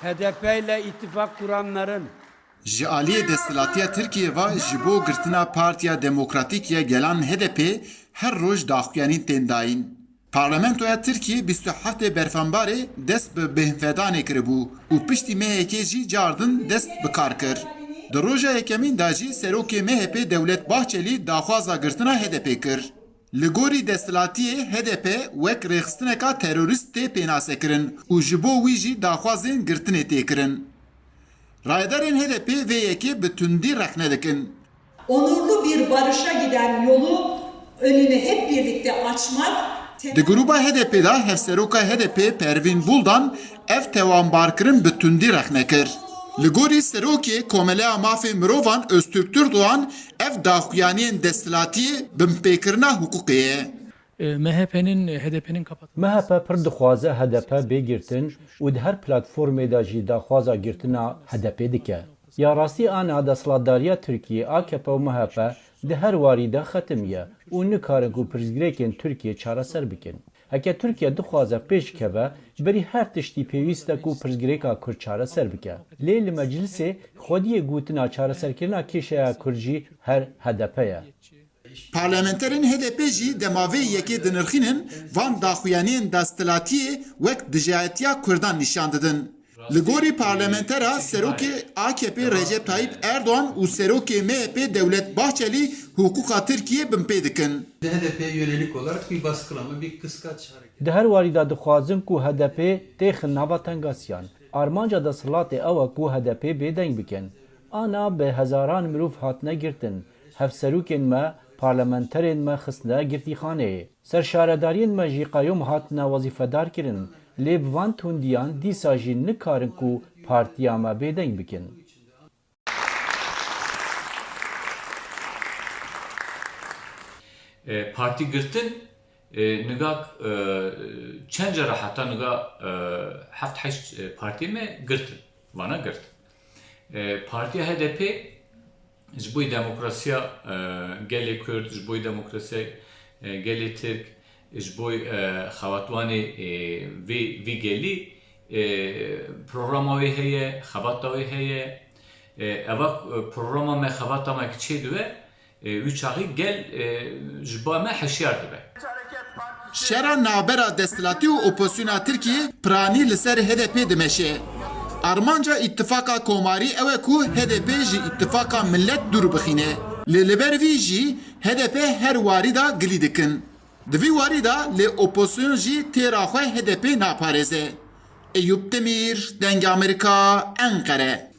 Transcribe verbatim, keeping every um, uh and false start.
H D P ile ittifak kuranların Ji aliyê desthilatiya Tirkiyê ve ji bo girtina Partiya Demokratîk ya Gelan H D P her roj daxuyanîn tên dayîn. Parlamentoya Tirkiyê bîst û heftê Berfembarê dest bi bêhnvedanê kiribû û piştî mehekê jî cardin dest bi kar kir. Di roja yekemîn de jî serokê M H P Dewlet Bahçelî daxwaza girtina H D P kir. Li gorî desthilatiyê H D P wek rêxistineka terorîst tê pênasekirin û ji bo wî jî daxwazên girtinê tê kirin. Rayedarên H D P vê yekê bi tundî rexne dikin. Onurlu bir barışa giden yolu önünü hep birlikte açmak Di gruba H D P de hevseroka H D P Pervîn Buldan ev tewanbarkirin bi tundî rexne kir. Li gorî serokê Komeleya Mafê Mirovan Öztürk Türkdoğan ev daxuyaniyên desthilatiyê binpêkirina hiqûqê ye. E, M H P'nin, H D P'nin kapat. M H P pir dixwaze H D P bê girtin û di her platformê de jî daxwaza girtina H D P dike. Ya rastî ana desthilatdariya Tirkiyê, A K P û M H P di her warî de xetimiye û nikarin ku pirsgirêkên Tirkiyê çareser bikin. Heke Tirkiye dixwaze pêş keve, berî her tiştî pêwîst e ku pirsgirêka Kurd çareser bike. Lê li meclisê xwediyê gotina çareserkirina kêşeya Kurd jî her H D P ye. Parlamenterên H D P jî dema vê yekê dinirxînin, van daxuyaniyên desthilatiyê wek dijayetiya Kurdan nîşan didin. Li gorî parlamentera serokê A K P Recep Tayyip Erdoğan û serokê M H P Dewlet Bahçelî hiqûqa Tirkiyê binpê dikin. H D P'ye yönelik olarak bir baskılama, bir kıskaç hareket. Di her warî de dixwazin ku H D P têxin nava tengasiyan. Armanca desthilatê ew e ku H D P bêdeng bikin. Ana bi hezaran mirov hatine girtin. Hevserokên me, parlamenterên me xistine girtîxaneyê. Serşaredariyên me jî qeyûm hatine wezîfedar kirin. Lê bi van tundiyan dîsa jî nikarin ku partiya me bêdeng bikin. E, Partî girtin, e, niga, e, çend cara heta niga, e, heft heşt, e, partiyê me girtin. Vana girt. E, Partiya H D P ji bo demokrasiya, e, gelê Kurd, ji bo demokrasiya, e, gelê Tirk, ji bo, e, xebatvanê, e, vê, vê gelî, e, programa wê heye, xebata wê heye. E, eva, e, programa me, xebata me ki çê dibe, e, wî çaxî gel, e, ji ba me hişyar dibe. Şera navbera desthilatî û opozisyona Tirkiyê piranî li ser H D P dimeşe. Armanca îtifaka komarî ew e ku H D P ji îtifaka milet dûr bixîne. Lê li ber vî jî H D P her warî de gilî dikin. Di vî warî de lê opozisyon jî têra xwe H D P naparêze. Eyûp Demîr, Dengê Amerîka, Enqere.